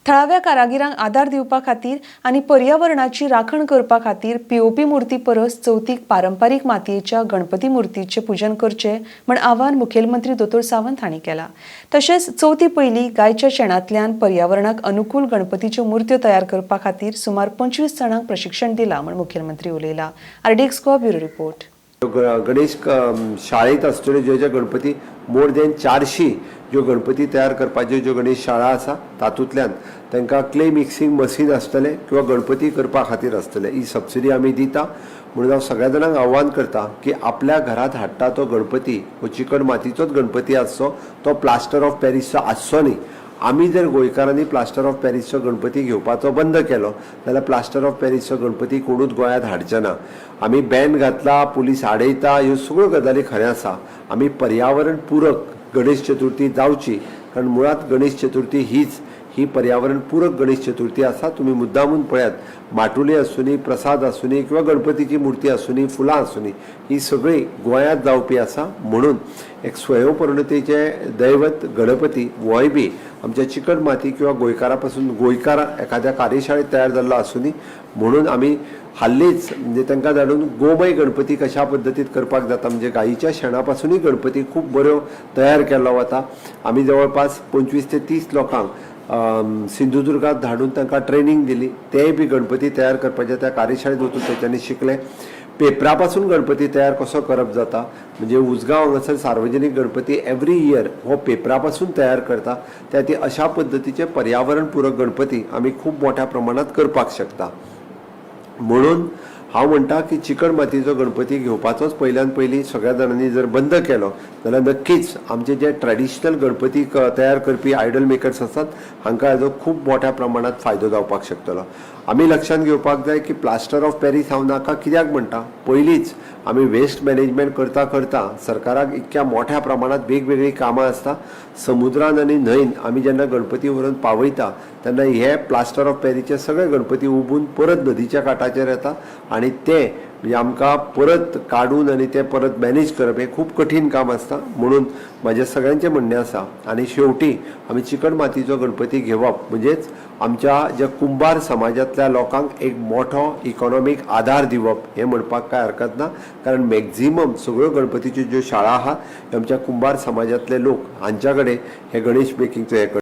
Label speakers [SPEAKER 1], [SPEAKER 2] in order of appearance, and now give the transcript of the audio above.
[SPEAKER 1] थळाव्या कारागिरांक आदार दिवपा खातीर आनी पर्यावरणाची राखण करपा खातीर पीओपी मुर्ती परस चवथीक पारंपारीक मातयेच्या गणपती मुर्तीचें पुजन करचें म्हण आवाहन मुखेलमंत्री दोतोर सावंत हांणी केलां. तशेंच चवथी पयलीं गायच्या शेणांतल्यान पर्यावरणाक अनुकूल गणपतीच्यो मुर्त्यो तयार करपा खातीर सुमार 25 जाणांक प्रशिक्षण दिलां म्हण मुखेलमंत्री उलयला. RDX Goa, bureau report.
[SPEAKER 2] Ganesh शाळेंत आसतल्यो ज्यो ज्यो गणपती, मोर दॅन 400 ज्यो गणपती तयार करपाच्यो ज्यो गणेश शाळा आसा, तातूंतल्यान तांकां क्ले मिक्सींग मशीन आसतलें किंवा गणपती करपा खातीर आसतलें, ही सबसिडी आमी दिता. म्हणून हांव सगळ्या जाणांक आव्हान करता की आपल्या घरांत हाडटा तो गणपती हो चिकण मातीचोच गणपती आसचो, तो प्लास्टर ऑफ पॅरिसचो आसचो न्ही. आमी जर गोंयकारांनी प्लास्टर ऑफ पॅरिसचो गणपती घेवपाचो बंद केलो जाल्यार प्लास्टर ऑफ पॅरिसचो गणपती कोणूच गोंयांत हाडचे ना. आमी बॅन घातला, पुलीस आडयता, ह्यो सगळ्यो गजाली खरें आसा. आमी पर्यावरण पुरक गणेश चतुर्थी जावची, कारण मुळांत गणेश चतुर्थी हीच ही पर्यावरण पुरक गणेश चतुर्थी आसा. तुमी मुद्दामून पळयात, माटुली आसुनी, प्रसाद आसुनी किंवा गणपतीची मुर्ती आसुनी, फुलां आसुनी, ही सगळी गोंयांत जावपी आसा. म्हणून एक स्वयंपूर्णतेचे दैवत गणपती होय बी आमच्या चिकण माती किंवा गोंयकारा पासून, गोंयकार एखाद्या कार्यशाळेत तयार जाल्लो आसुनी. म्हणून आमी हाल्लीच म्हणजे तांकां धाडून गोमय गणपती कशा पद्दतीन करपाक जाता, म्हणजे गायीच्या शेणा पासुनूय गणपती खूब बऱ्यो तयार केल्लो वता. आमी जवळपास 25 ते 30 लोकांक सिंधुदुर्गात धाडून तांकां ट्रेनींग दिली. तेय बी गणपती तयार करपाच्या त्या कार्यशाळेत वचून तेच्यांनी शिकले, पेपरा पासून गणपती तयार कसो करप जाता. म्हणजे उजगांव हांगासर सार्वजनीक गणपती एवरी इयर हो पेपरा पासून तयार करता. त्या खातीर अशा पद्दतीचे पर्यावरण पुरक गणपती आमी खूब मोठ्या प्रमाणात करपाक शकता. म्हणून हांव म्हणटा की चिकण मातयेचो गणपती घेवपाचोच पयल्यान पयलीं सगळ्या जाणांनी जर बंद केलो जाल्यार नक्कीच आमचे जे ट्रेडिशनल गणपती तयार करपी आयडल मेकर्स आसात, हांकां हाजो खूब मोठ्या प्रमाणात फायदो जावपाक शकतलो. आमी लक्षांत घेवपाक जाय की प्लास्टर ऑफ पॅरीस हांव नाका कित्याक म्हणटा? पयलींच आमी वेस्ट मॅनेजमेंट करता करता सरकाराक इतक्या मोठ्या प्रमाणात वेगवेगळीं कामां आसता. समुद्रान आनी न्हंयन आमी जेन्ना गणपती व्हरून पावयता तेन्ना हे प्लास्टर ऑफ पॅरीचे सगळे गणपती उबून परत नदीच्या काठाचेर येता आनी ते म्हणजे आमकां परत काडून आनी ते परत मॅनेज करप हें खूब कठीण काम आसता. म्हणून म्हाजें सगळ्यांचें म्हणणें आसा आनी शेवटी आमी चिकण मातयेचो गणपती घेवप म्हणजेच आमच्या ज्या कुंभार समाजांतल्या लोकांक एक मोठो इकॉनॉमीक आदार दिवप हें म्हणपाक कांय हरकत ना, कारण मॅक्झिमम सगळ्यो गणपतीच्यो ज्यो शाळा आहात, ह्यो आमच्या कुंभार समाजांतले लोक हांच्या कडेन हे गणेश मेकिंगचो हें करता.